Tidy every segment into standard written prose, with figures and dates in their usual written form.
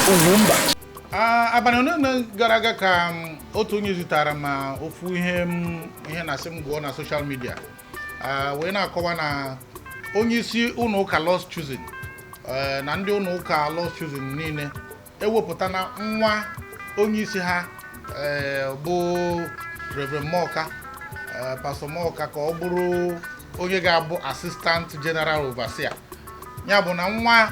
Ugwumba. Abalị ole na gara aga ka m, otu onye zitara m ofu ihe m ihe na-asị m gụọ na social media, wee na-akọwa na onye isi ụlọ ụka Lord's Chosen, na ndị ụlọ ụka Lord's Chosen niile ewepụta na nwa onye isi ha, bụ Reverend Morka, Pastor Morka, ka ọ bụrụ onye ga-abụ assistant general overseer. Ya bụ na nwa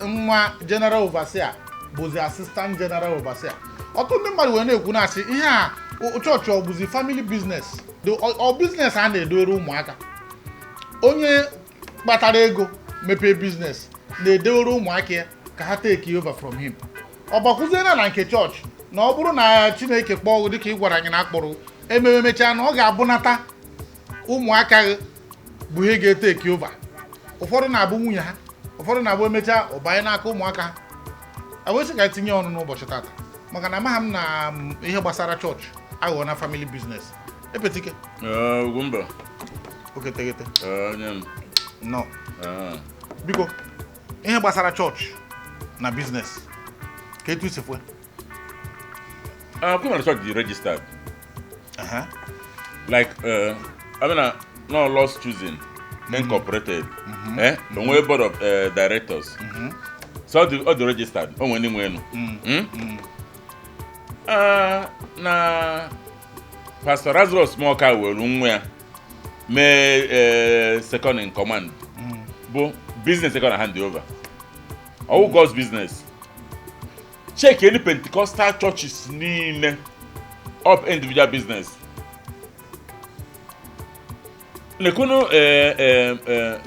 nwa general overseer bụzi assistant general overseer. Ọtụtụ ndị mmadụ wee na-ekwu, na-asị ihe a chọọchị ọ bụzi family business? Ọ business a na-edowere ụmụaka? Onye kpatara ego mepee business na-edewere ụmụaka ya ka ha take over from him. Ọ gbakwuziena na nke chọọchị, na ọ bụrụ na Chineke kpọọ gị, dịka ị gwara anyị na akpọrọ ememe, mechaa na ọ ga-abụnata ụmụaka gị bụ ihe ga-etake over. Ụfọdụ na-abụ nwunye ha, ụfọdụ na-abụ emechaa ọ banye n'aka ụmụaka ha. Awesị ka tinye ọnụ n'ụbọchị tata, maka na amaghị m na ihe gbasara chọọchị aghọọ na family business. Epetike. Ugwumba. Oketegete. Onye m. Nnọọ. Biko, ihe gbasara chọọchị na business, ka etu isi fue? Kwe mana church dị registered. Like, I mean, no Lord's Chosen Incorporated. Onwe board of directors. So ọ dị registered. O nwere ndị nwe enu. Na Pastor Lazarus Morka were nwa ya mee second in command bụ business second hand over. Ọwụ God's business. Check any Pentecostal churches niile up, individual business. Nekunu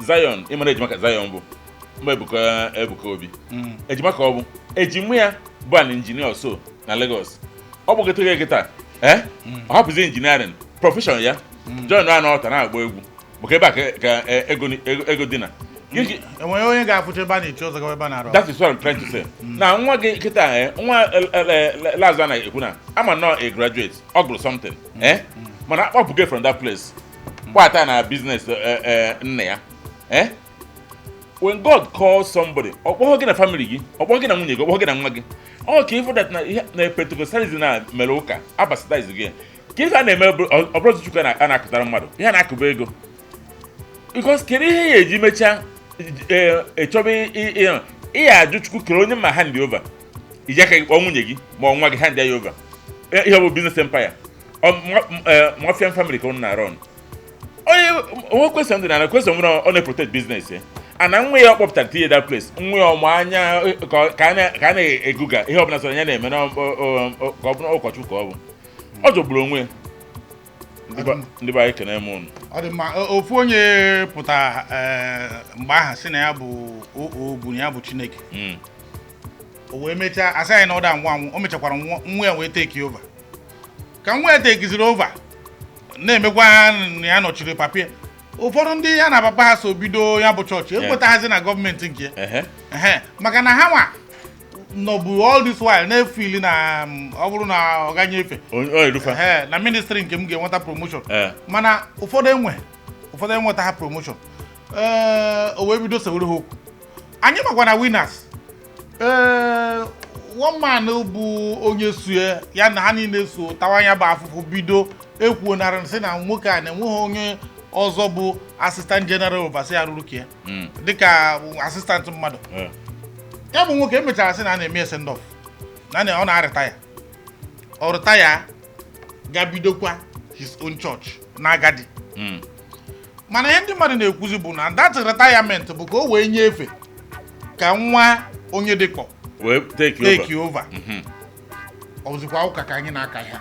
Zion, ịmara ejima ka Zion bụ mba Ebuka, Ebuka Obi. Ejima ka ọ bụ, ejima ya bụ an engineer so na Lagos. Ọ gbagotere kịta, ọ hapụzi engineering profession ya, join a n'ọta na-agba egwu, maka ebe a ka ego dị na. Enwere onye ga-afụcha ebe a na-echi ụzọ gawa ebe a na-arụ ọrụ? That is what I'm trying to say. Na nwa gị kịta, nwa Lazarus na-ekwu na ama nọ a graduate, ọ gụrụ something, mana akpọpụgo from that place, kpata na business nna ya. When God calls somebody, ọ kpọghọ gị na family gị, ọ kpọghọ gị na nwunye gị, ọ kpọghọ gị na nwa gị. Ọ ka ịfụ that na ihe na Pentecostalism na mere ụka abasitize gị, ka ife a na-eme ọ bụrụ Chukwu a na-akụtara mmadụ ihe a na-akụba ego, because kedu ihe ya eji mechaa echọba ị ya ajụ Chukwu kere onye ma hand over, iji aka gị kpọọ nwunye gị ma ọ nwa gị hand ya over ihe ọ bụ business empire? Mafian family ka ọ na-run. Onye onwe question dị na question nwere, ọ na-protect business ya ana nwa ya ọ kpọpụtara tinye that place, nwa ya ọmụ anya ka a na-eguga ihe ọbụla sọrọ ya na-eme na ka ọ bụrụ ụkọchukwu ka ọ bụ, ọ jọgburu onwe ya. Ndị be anyị, kene m unu. Ọ dị mma. Ofu onye pụtara mgbe ahụ sị na ya bụ oo bụ na ya bụ Chineke. O wee mechaa asị anyị na ọ da anwụ anwụ. O mechakwara nwa ya wee take over. Ka nwa ya takeziri over, na-emekwa na ya nọchiri papa ya, ụfọdụ ndị ya na papa ha so bido ya bụ chọọchị ekwetaghazi na gọọmenti nke ya. Ehe, maka na ha nwa nọbụ all this while na-efili na ọ bụrụ na ọ gaghị efe ọ erufa. Ehe, na ministry nke m ga-enweta promotion. Mana ụfọdụ enwe, ụfọdụ enweta ha promotion. Ee, o wee bido sewere ha okwu. Anyị makwa na Winners, ee, one man bụ onye sue ya na ha niile so tawa ya bụ afụfụ bido ekwuonara sị na nwoke a na-enweghị onye ọzọ bụ assistant general overseer rụrụ ka ya dịka assistant mmadụ. Ya bụ nwoke emechara sị na a na-eme send off, na ọ na-arịta ya, ọ rịta ya ga bidokwa his own church na agadi. Mana ihe ndị mmadụ na-ekwuzi bụ na that retirement bụ ka o wee nyefee ka nwa onye dịkọ wee take over. Take over. Ọ bụzikwa ụka ka anyị na-aka ihe a.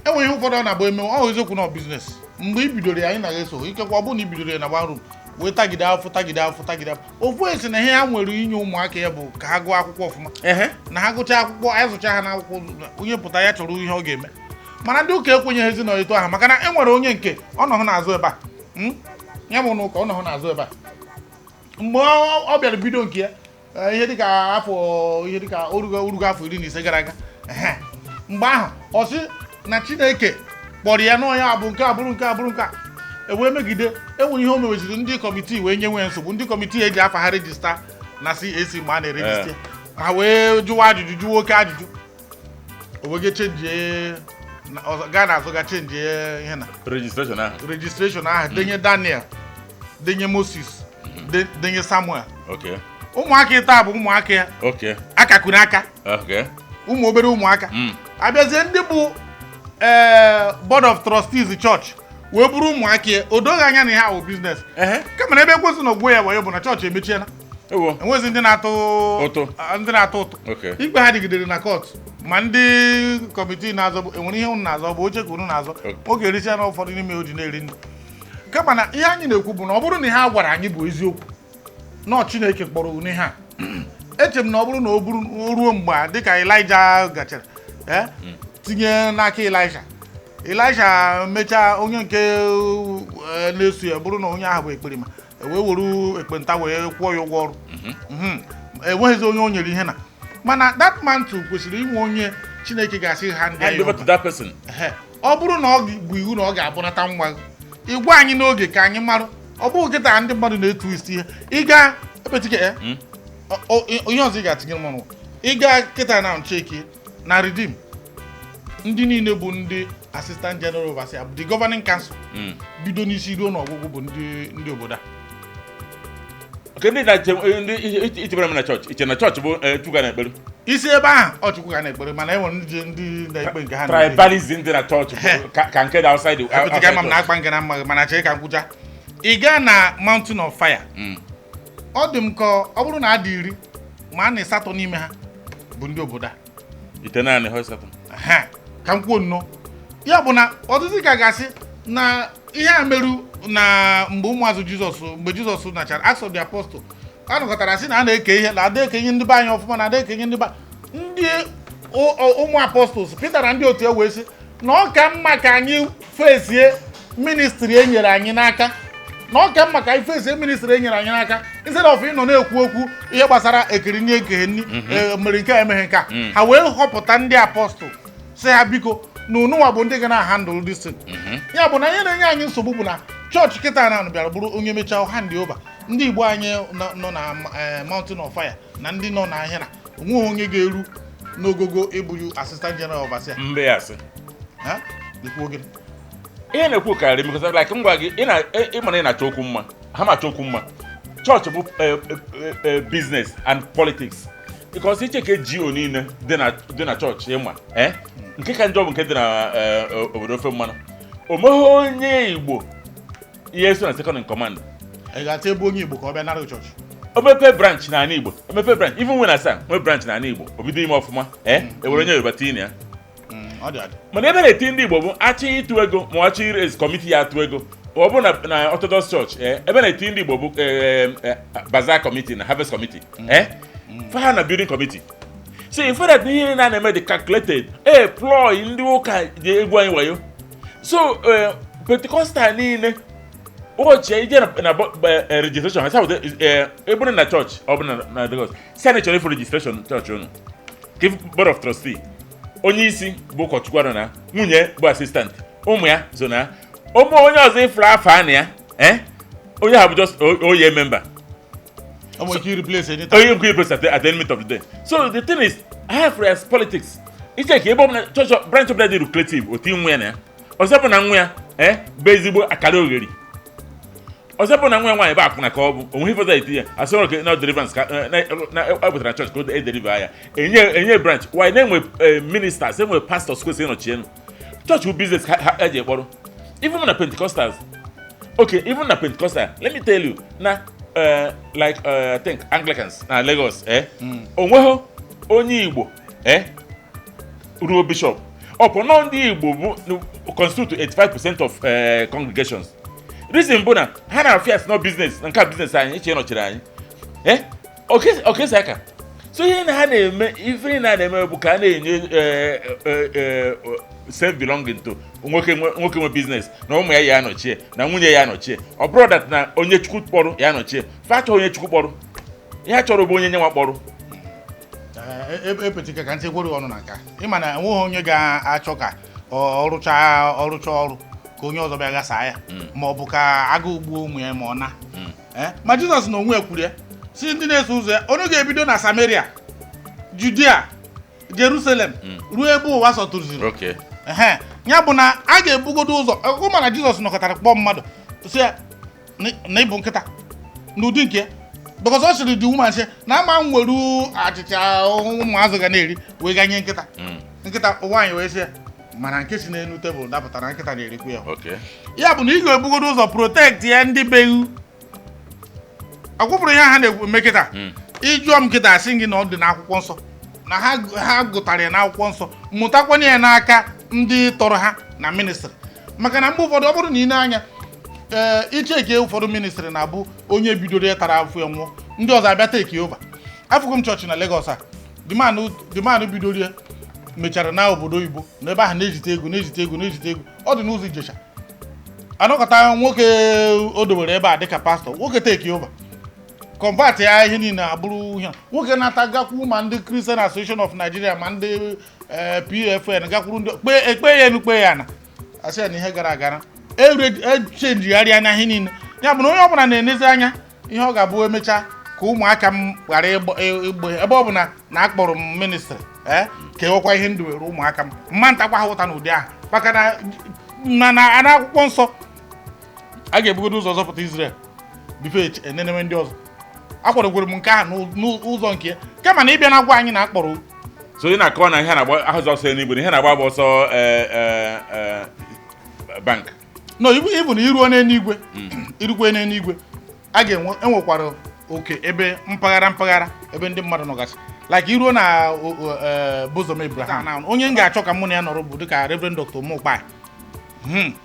Enwere ihe ụfọdụ ọ na-agba eme, ọ eziokwu na business mgbe i bidoro ya, anyị na-eso ikekwe ọ bụrụ na i bidoro ya na one room wee tagide afụ, tagide afụ, tagide afụ. Ofu esi na ihe ha nwere inye ụmụaka ya bụ ka ha gụọ akwụkwọ ọfụma, na ha gụchaa akwụkwọ, anyị zụcha ha n'akwụkwọ, onye pụta ya chọrọ ihe ọ ga-eme. Mana ndị ụka ekwenyeghịzi na etu ahụ, maka na e nwere onye nke ọ nọhụ n'azụ ebe a, Ya bụ n'ụka ọ nọhụ n'azụ ebe a mgbe ọ bịara bido nke ya, ihe dịka afọ, ihe dịka orugo afọ 15 gara aga. Ehe. Mgbe ahụ ọ sị na Chineke kpọrọ ya n'ọnya bụ nke a bụrụ nke a bụrụ nke a, e wee megide. Enwere ihe o meweziri, ndị committee wee nye nwe nsogbu. Ndị committee eji afa ha register na CAC mgbe a na-eregister. Ha wee jụwa ajụjụ, jụwa oke ajụjụ, o wee chenjie gaa n'azụ, ga chenjie ihe na registration ahụ. Registration ahụ, denye Daniel, denye Moses, denye Samuel. Ụmụaka taa bụ ụmụaka ya akakụrụ aka, ụmụ obere ụmụaka. Abịazie, ndị bụ board of trustees church wee bụrụ ụmụaka ya, o doghị anya na ihe ahụ business. Kama na ebe ekwesị na ogbuo ya wayo bụ na chọọchị emechiela. Ewo. Enwezi ndị na-atụ ụtụ. Ndị na-atụ ụtụ. Ikpe ha dịgidere na court, ma ndị committee na-azọ bụ enwere ihe unu na-azọ bụ oche ka unu na-azọ. Oge ericha na ụfọdụ n'ime o ji na-eri nri. Kama na ihe anyị na-ekwu bụ na ọ bụrụ na ihe a gwara anyị bụ eziokwu, nọọ Chineke kpọrọ unu ihe a, eche m na ọ bụrụ na o buru o ruo mgbe a, dịka Elijah gachara, tinye n'aka Elisha, Elisha mechaa onye nke na-eso ya, bụrụ na onye ahụ bụ ekperima, e wee were ekpenta wee kwụọ ya ụgwọ ọrụ. Enweghịzi onye o nyere ihe na, mana that mantle kwesịrị inwe onye Chineke ga-asị ha ndị Hand ya over to that person. Ehe. Ọ bụrụ na ọ bụ iwu na ọ ga-abụnata nwa gị, ịgwa anyị n'oge ka anyị marụ. Ọ bụghị kịta ndị mmadụ na-etu isi ihe ịga epetike ya. Ihe ọzọ ị ga-atinyere m ọnụ, ịga kịta na ncheki na Redeem, ndị niile bụ ndị assistant general overseer, the governing council, bido n'isi ruo n'ọgwụgwụ, bụ ndị obodo a. Okay, ndị na-eche ndị ichebere m na chọọchị, iche na chọọchị bụ Chukwu a na-ekpere. Isi ebe ahụ ọ Chukwu ga na-ekpere, mana e nwere ndị na-ekpe nke ha na-ekpe. Tribalism dị na chọọchị bụ ka nke dị outside Epetike, ama m outside na akpa nke na mma gị, mana chee ka m kwucha. Ị gaa na Mountain of Fire, ọ dị m ka ọ bụrụ na a dị 10, ma a na 8 n'ime ha bụ ndị obodo a. Ite naanị hoisatọ. Ehe, ka m kwuo nnọọ, ya bụ na ọtụtụ ka ga-asị na ihe a merụ na mgbe ụmụazụ Jizọs, mgbe Jizọs nachara, Acts of the Apostle, a nọkọtara sị na a na-eke ihe, na ada eke ihe ndị be anyị ọfụma, na ada eke ihe ndị be ndị ụmụ apostles Peter na ndị otu ya wee sị na ọ ka mma ka anyị fesie ministry e nyere anyị n'aka, na ọ ka mma ka anyị fesie ministry e nyere anyị n'aka instead of ịnọ na-ekwu okwu ihe gbasara ekiri nri, ekeghe nri, mere nke a, emeghe nke a. Ha wee họpụta ndị apostle, sị ha biko, na ununwa bụ ndị ga na-handle this thing. Ya bụ na ihe na-enye anyị nsogbu bụ na chọọchị kịta na bịara bụrụ onye mechaa hand over. Ndị Igbo anyị nọ na Mountain of Fire na ndị nọ na ahịa na onweghị onye ga-eru n'ogogo ịbụ assistant general overseer. Mbe ya asị. Ha? Ikwu gịnị? Ihe na-ekwu karịrị because like m gwa gị, ị na ị ma na ị na-achọ okwu mma, ha ma achọ okwu mma. Chọọchị bụ business and politics, because icheke GO niile dị na chọọchị, ịma nke ka njọ bụ nke dị na obodo ofe mmanụ, o meghị onye Igbo ihe so na second in command. Ị ga-achọ ebe onye Igbo ka ọ bịa nara chọọchị? O mepee branch n'ala Igbo, o mepee branch, even when asa nwee branch n'ala Igbo, o bido ime ọfụma, ewere onye Yoruba tinye ya. Ọ dị adị. Mana ebe na-eti ndị Igbo bụ achọ ịtụ ego, ma ọ chọ ires committee ya atụ ego, ma ọ bụ na Orthodox Church, ebe na-eti ndị Igbo bụ bazaar committee na harvest committee, fa na building committee. So if that ihe niile a na-eme dị calculated, ploy ndị ụka dị egwu anyị wayo. So Pentecostal niile ụbọchị ije na registration ha sa ebụrụ na chọọchị ọ bụla na Lagos, si na chọrọ ịfụ registration chọọchị unu, ka ịfụ board of trustee, onye isi bụ ụkọchukwu anọ na nwunye bụ assistant, ụmụ ya so na ụmụ onye ọzọ ịfụrụ afọ a na ya, onye ha bụ just oye member. Ọ nwere ike replace anytime. Onye nke replace at the end of the day. So the thing is, I have as politics iche ka ebe ọbụla chọọchị branch ọbụla dị lucrative, otu nwa ya na ya ọzọ bụ na nwa ya bụ ezigbo akara ogheri, ọzọ bụ na nwa ya nwaanyị bụ akwụna, ka ọ bụ onwe ife ọzọ eti ya asị ọrụ na deliverance ka na ewetara chọọchị ka o edeliver ya, enye branch why na-enwe ministers, enwe pastors kwesịrị ịnọchi elu. Chọọchị bụ business ha ha eji ekpọrọ. Even na Pentecostals, okay, even na Pentecostal, let me tell you na like I think Anglicans na Lagos, onweghị onye Igbo ruo bishop. Ọ bụ nọ ndị Igbo bụ constitute 85% of congregations. Reason bụ na ha na-afịa no business na nke a business anyị iche nọchiri anyị okesi aka. So ihe na ha na-eme, ife na na-eme bụ ka a na-enye self belonging to nwoke nwe, nwoke nwe business na ụmụ ya ya anọchie na nwunye ya anọchie. Ọ bụrụ that na onye Chukwu kpọrọ ya anọchie, fa achọghị onye Chukwu kpọrọ, ihe a chọrọ bụ onye nyenwa kpọrọ. Epetika, ka nchekwere ọnụ na nka, ịma na enweghị onye ga-achọ ka ọ rụchaa ọrụcha ọrụ ka onye ọzọ bịa ghasaa ya, ma ọ bụ ka agụụ gbuo ụmụ ya ma ọ na. Ma Jizọs na onwe ya kwuru ya si ndị na-eso ụzọ ya, onye ga-ebido na Samaria. Judea, Jerusalem, ruo ebe ụwa sọtụrụziri. Ehe, ya bụ na a ga-ebugodo ụzọ ọgụ, mana Jizọs nọkọtara kpọọ mmadụ sị ya na ịbụ nkịta n'ụdị nke ya, because ọ sịrị the woman sị na ama m were achịcha ụmụazụ ga na-eri wee ga nye nkịta. Nkịta nwaanyị wee sị ya, mana nke si n'elu tebụl dapụtara, nkịta na-erikwu ya. Ya bụ na ị ga-ebugodo ụzọ protect ya ndị be gị. Ọkwụpụrụ ihe ha na-eme kịta. Ịjụọ m kịta, asị gị na ọ dị n'akwụkwọ nsọ, na ha gụtara ya n'akwụkwọ nsọ, mụtakwana ya n'aka ndị tọrọ ha na ministry, maka na mgbe ụfọdụ ọ bụrụ na ị na-anya ee icheke ụfọdụ ministry na-abụ onye bidoro ya tara afụ ya nwụọ, ndị ọzọ abịa take over. Afụgo m chọọchị na Lagos a, the man bidoro ya mechara na obodo oyibo, na ebe ahụ na-ejite ego, na-ejite ego, na-ejite ego. Ọ dị n'ụzọ Ijesha. Anọkọta nwoke o dobere ebe a dịka pastọ, nwoke take over, convert ya, ihe niile abụrụ ihe a. Nwoke nata gakwu ma ndị Christian Association of Nigeria ma ndị PFN, gakwuru ndị kpee ekpe ya enu kpee ya na asị ya na ihe gara aga echenjigharị anya ihe niile. Ya bụ na onye ọbụla na-enezi anya ihe ọ ga-abụ emechaa ka ụmụaka m ghara ịgba ebe ọ bụ na akpọrọ m ministry ee kewekwa ihe ndụ were ụmụaka m mma ntakwa ha ụta n'ụdị ahụ, maka na na akwụkwọ nsọ a ga-ebugodo ụzọ zọpụta Israel before eneneme ndị ọzọ. Akwadogwere m nke ahụ n'ụzọ nke ya, kama na ịbịa na gwa anyị na akpọrọ. So ị na-akọwa na ihe na-agba ahụzọ ọsọ eluigwe, na ihe na-agba bụ ọsọ bank? No, ibu na iruo n'eluigwe, irukwe n'eluigwe, a ga-enwe enwekwara oke ebe mpaghara mpaghara ebe ndị mmadụ nọgasị, like iruo na bosom Abraham. Na onye m ga-achọ ka mụ na ya nọrọ bụ dịka Reverend Dr. Mokpai.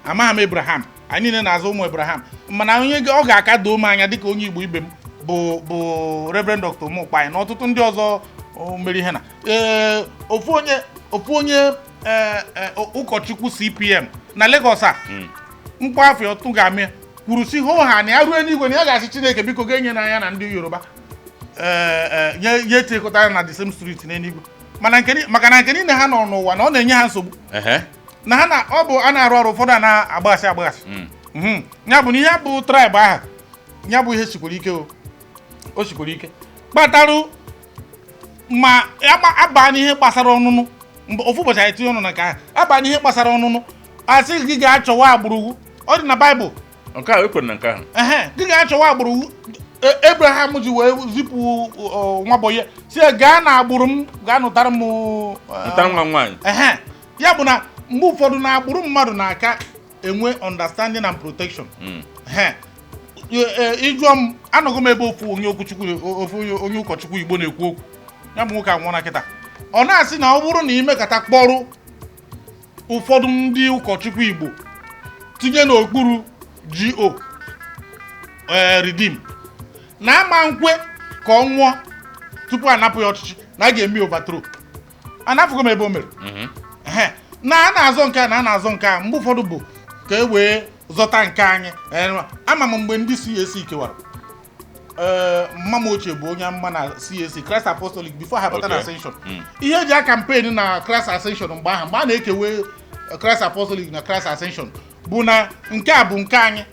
Amaghị m Abraham, anyị niile na-azụ ụmụ Abraham, mana onye ọ ga-aka doo m anya dịka onye Igbo ibe m bụ Reverend Dr. Mokpai na ọtụtụ ndị ọzọ o mere ihe na ee ofu onye ee, ee, ụkọchukwu CPM na Lagos a mkpọ afọ ọtụ ga-amị kwuru si hoo ha na ya ruo n'igwe na ya ga-asị Chineke biko ga-enye na ya na ndị Yoruba ee ee nye nye etinyekọtara na the same street n'eluigwe, mana maka na nke niile ha nọ n'ụwa na ọ na-enye ha nsogbu na ha na ọ bụ a na-arụ ọrụ ụfọdụ a na-agbaghasị agbasị. Ya bụ na ihe bụ tribe ahụ, ya bụ ihe sikwara ike, o sikwara ike kpatarụ ma aba n'ihe gbasara ọnụnụ. Mgbe ofu ụbọchị anyị tinye ọnụ na nke ahụ, aba n'ihe gbasara ọnụnụ, asị gị ga-achọwa agbụrụ, ọ dị na Baịbụl. Nke ahụ ekwere na nke ahụ. Ehe, gị ga-achọwa agbụrụ. Abraham ji wee zipụ nwa boy si ya gaa na agbụrụ m gaa nụtara m nụtara nwa m nwaanyị. Ehe, ya bụ na mgbe ụfọdụ na agbụrụ mmadụ na-aka enwe understanding and protection. Ehe. Ịjụọ m, anọghị m ebe ofu onye okwuchukwu, ofu onye ụkọchukwu Igbo na-ekwu okwu. Ya bụ nwoke anwụọ na kịta, ọ na-asị na ọ bụrụ na imekata kpọrụ ụfọdụ ndị ụkọchukwu Igbo tinye n'okpuru GO Redeem, na ama nkwe ka ọ nwụọ tupu anapụ ya ọchịchị, na a ga-eme overthrow. Anapụghị m ebe o mere. Ehe, na a na-azọ nke a, na a na-azọ nke a, mgbe ụfọdụ bụ ka e wee zọta nke anyị. Ee, ama m mgbe ndị CAC kewara, ee mma m ochie bụ onye amụma na CAC, Christ Apostolic, before ha bata na Ascension. Ihe eji a campaign na Christ Ascension mgbe ahụ, mgbe a na-ekewe Christ Apostolic na Christ Ascension, bụ na nke a bụ nke anyị.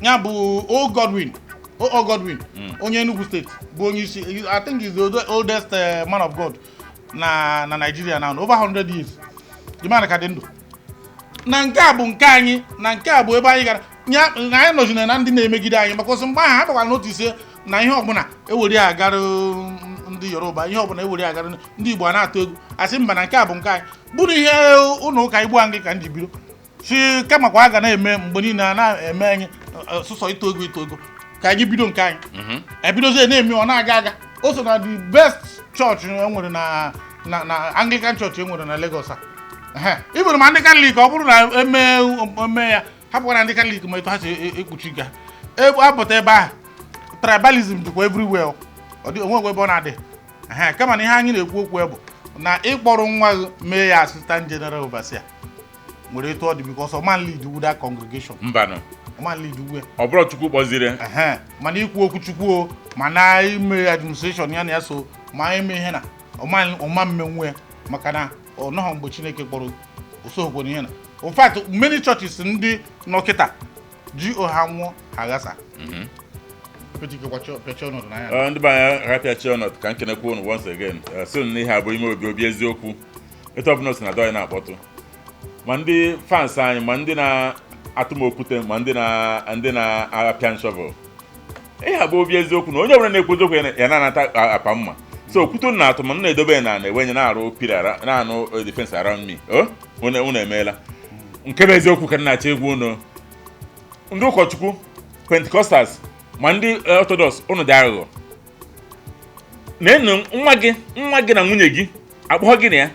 Ya bụ O Godwin, O Godwin, onye Enugu steeti, bụ onye isi. I think he's the oldest man of God na Nigeria now, over 100 years. The man ka dị ndụ. Na nke a bụ nke anyị, na nke a bụ ebe anyị gara ya, na anyị nọzina na ndị na-emegide anyị, maka ọsọ mgbe ahụ ha bakwara notice na ihe ọbụla ewere ya agara ndị Yoruba, ihe ọbụla ewere ya agara ndị Igbo, a na-atụ egwu asị mba, na nke a bụ nke anyị, bụrụ ihe ụlọ ụka Igbo Anglican ji bido si kamakwa a ga na-eme mgbe niile a na-eme anyị sụsọ ịtụ ego, ịtụ ego, ka anyị bido nke anyị. Ebidozie na-eme, ọ na-aga aga. O so na the best church enwere na Anglican church enwere na Lagos a. Ehe, ibụrụ ma ndị Katọlik, ọ bụrụ na eme ya hapụkwara ndị Katọlik ma etu ha si ekpuchi ga apụta ebe ahụ. Tribalism dịkwa everywhere, ọ dị onwekwa ebe ọ na-adị. Ehe, kama na ihe anyị na-ekwu okwu bụ na ịkpọrọ nwa gị mee ya assistant general overseer nwere etu ọ dị, because ọman lead wu that congregation. Mbanụ. Ọman lead wu ya. Ọ bụrụ Chukwu kpọziri. Ehe, mana ikwu okwu Chukwu o, mana ime administration ya na ya so ma ime ihe na ọma mmenwu ya, maka na ọ nọghọ mgbe Chineke kpọrọ osokwere ihe na. In fact, many churches ndị nọ kịta ji ha nwụọ ha ghasa. Petike pịachie ọnọdụ n'anya. Ndị be anyị, rapịachi ọnọdụ ka nkenekwu unu once again. So n'ihe abụ ime obi obi eziokwu, etu ọbụla o si na dọị na-akpọtụ, ma ndị fans anyị, ma ndị na-atụ m okwute, ma ndị na-apịa shovel, ihe abụ obi eziokwu na onye ọbụla na-ekwu eziokwu ya na-anata apa mma. So okwute unu na-atụ ma m na-edobe ya na na-ewenye na-arụ pillar, na-anụ defense around me. O unu emeela nke bụ eziokwu ka m na-achọ egwu unu. Ndị ụkọchukwu Pentecostals ma ndị Orthodox, unu dị aghụghọ. Na-enu nwa gị na nwunye gị akpọghọ gị na ya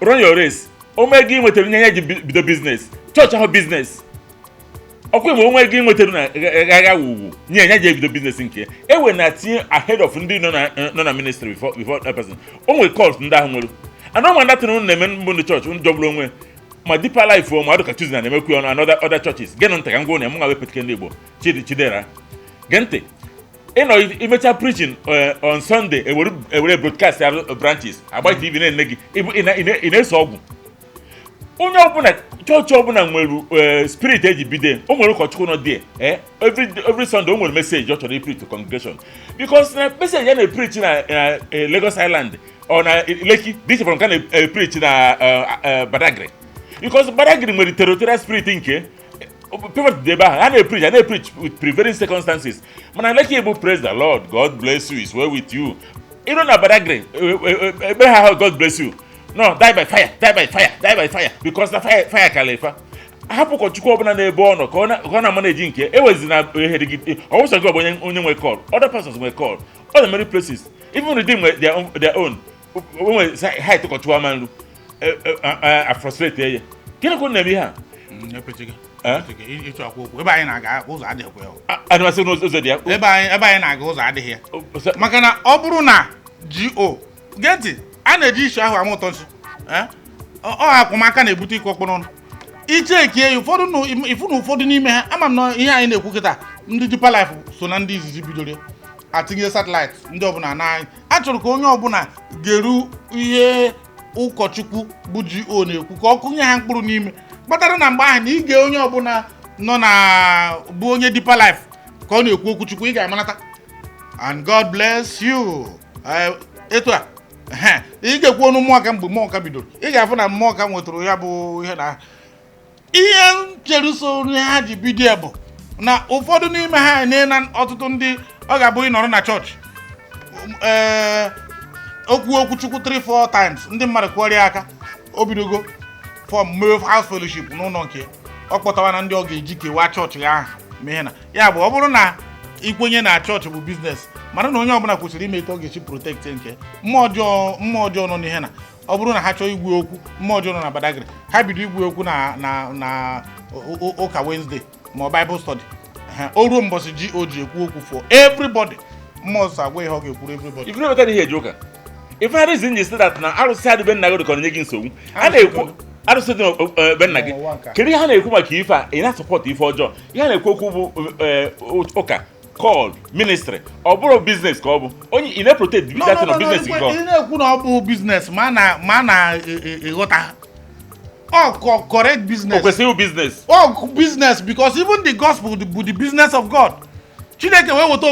run your race. O mee gị nwetara nye ya ji bido business chọọchị ahụ, business ọkwa ma onwe gị nwetara na agha wuwu nye ya ji ebido business nke ya. Ewe na tinye ahead of ndị nọ na ministry before that person. O nwere cult ndị ahụ nwere and ọ ma ndị unu na-eme mbụ ndị chọọchị unu jọgburu onwe ma Deeper Life o ma ọdụ ka Chosen na-emekwu ya ọnụ another other churches. Geenụ ntị ka m gwa unu ya, mụ nwa wepụtike ndị Igbo Chidi Chidera, gee ntị. Ịnọ imecha preaching on Sunday, ewere broadcast ya branches agba TV na-ene gị. Ị na-eso ọgwụ onye ọbụla. Chọọchị ọbụla nwere spirit eji bido. O nwere ụkọchukwu nọ there, every Sunday o nwere message ọ chọrọ i-preach to congregation, because na message ya na-epreach na Lagos Island ọ na Lekki dị iche from ka na-epreach na Badagry, because Badagry nwere territorial spirit nke pivot dị ebe ahụ. A na-epreach with prevailing circumstances, mana Lekki bụ "Praise the Lord, God bless you, is well with you." Ịrụ na Badagry, ekpere ha ahụ, "God bless you," no, "Die by fire, die by fire, die by fire," because na fire fire kala efa. Hapụ ụkọchukwu ọbụla n'ebe ọ nọ ka ọ na-ama na-eji nke ewezi na ihe dị gị. Ọwụsọ gị ọ bụ onye nwe call, other persons nwe call, other many places, even Redeem nwe their own onwe height. Ụkọchukwu ama nru a frustrate ya. Gịnị ka unu na-eme ihe a? Epetike. Eh? Epetike, ịchọ akwa okwu ebe anyị na-aga, ụzọ adịghịkwa ya o. Anụmasị n'ụzọ dị ya. Ebe anyị na-aga, ụzọ adịghị ya, maka na ọ bụrụ na go gee ntị, a na-eji isi ahụ ama ụtọ nsị. Eh? Ọ akwụmaka na-ebute ịkọ ọkpọ n'ọnụ ichekie ya. Ụfọdụ ịfụ na ụfọdụ n'ime ha, ama m na ihe anyị na-ekwu kịta, ndị Deeper Life so na ndị izizi bidoro ya. Atinye satellite ndị ọbụla n'anya a chọrọ ka onye ọbụla geru ihe ụkọchukwu bụ go na-ekwu, ka ọ kụnye ha mkpụrụ n'ime, kpatara na mgbe ahụ na ige onye ọbụla nọ na bụ onye Deeper Life ka ọ na-ekwu okwu Chukwu, ị ga-amanata "And God bless you." Etu a ehe, ị ga-ekwu ọnụ mmụọ ka mgbe mmụọ ka bidoro, ị ga-afụ na mmụọ ka nwetara ya bụ ihe na ihe nchere so ihe ha ji bido ya bụ na ụfọdụ n'ime ha enye na ọtụtụ ndị ọ ga-abụ ịnọrọ na chọọchị, ee, okwu Chukwu 3 4 times, ndị mmadụ kụọrịa aka, o bidogo form mee house fellowship n'ụlọ nke ya. Ọ kpọtawa na ndị ọ ga-eji kewaa chọọchị ya ahụ mee ihe na ya bụ. Ọ bụrụ na ikwenye na chọọchị bụ business, mara na onye ọbụla kwesịrị ime etu ọ ga-esi protect nke mmụọ ọjọọ nọ n'ihe na ọ bụrụ na ha chọọ igwe okwu mmụọ ọjọọ nọ na Badagry, ha bido igwe okwu na ụka Wednesday ma ọ Bible study. O ruo mbọsị ji o ji ekwu okwu for everybody, mmụọ nsọ agwa ihe ọ ga-ekwuru everybody. Ife na-eweta ihe eji ụka ife ha reason ji si that na arụsị adịbe nna gị dị ka ọ na-enye gị nsogbu. A na-ekwu arụsị dị be nna gị. N'ụwa nke a. Kedu ihe a na-ekwu maka ife a? Ị na-asupport ife ọjọọ. Ihe a na-ekwu okwu bụ ụka call ministry, ọ bụrụ business ka ọ bụ onye ị na-protect No, that no, no, no business no, gị ka ọ ị na-ekwu na ọ bụ business, ma na ịghọta ọ correct O business. kwesịrị ịbụ business. Ọ business because even the gospel bụ the business of God. Chineke wee weta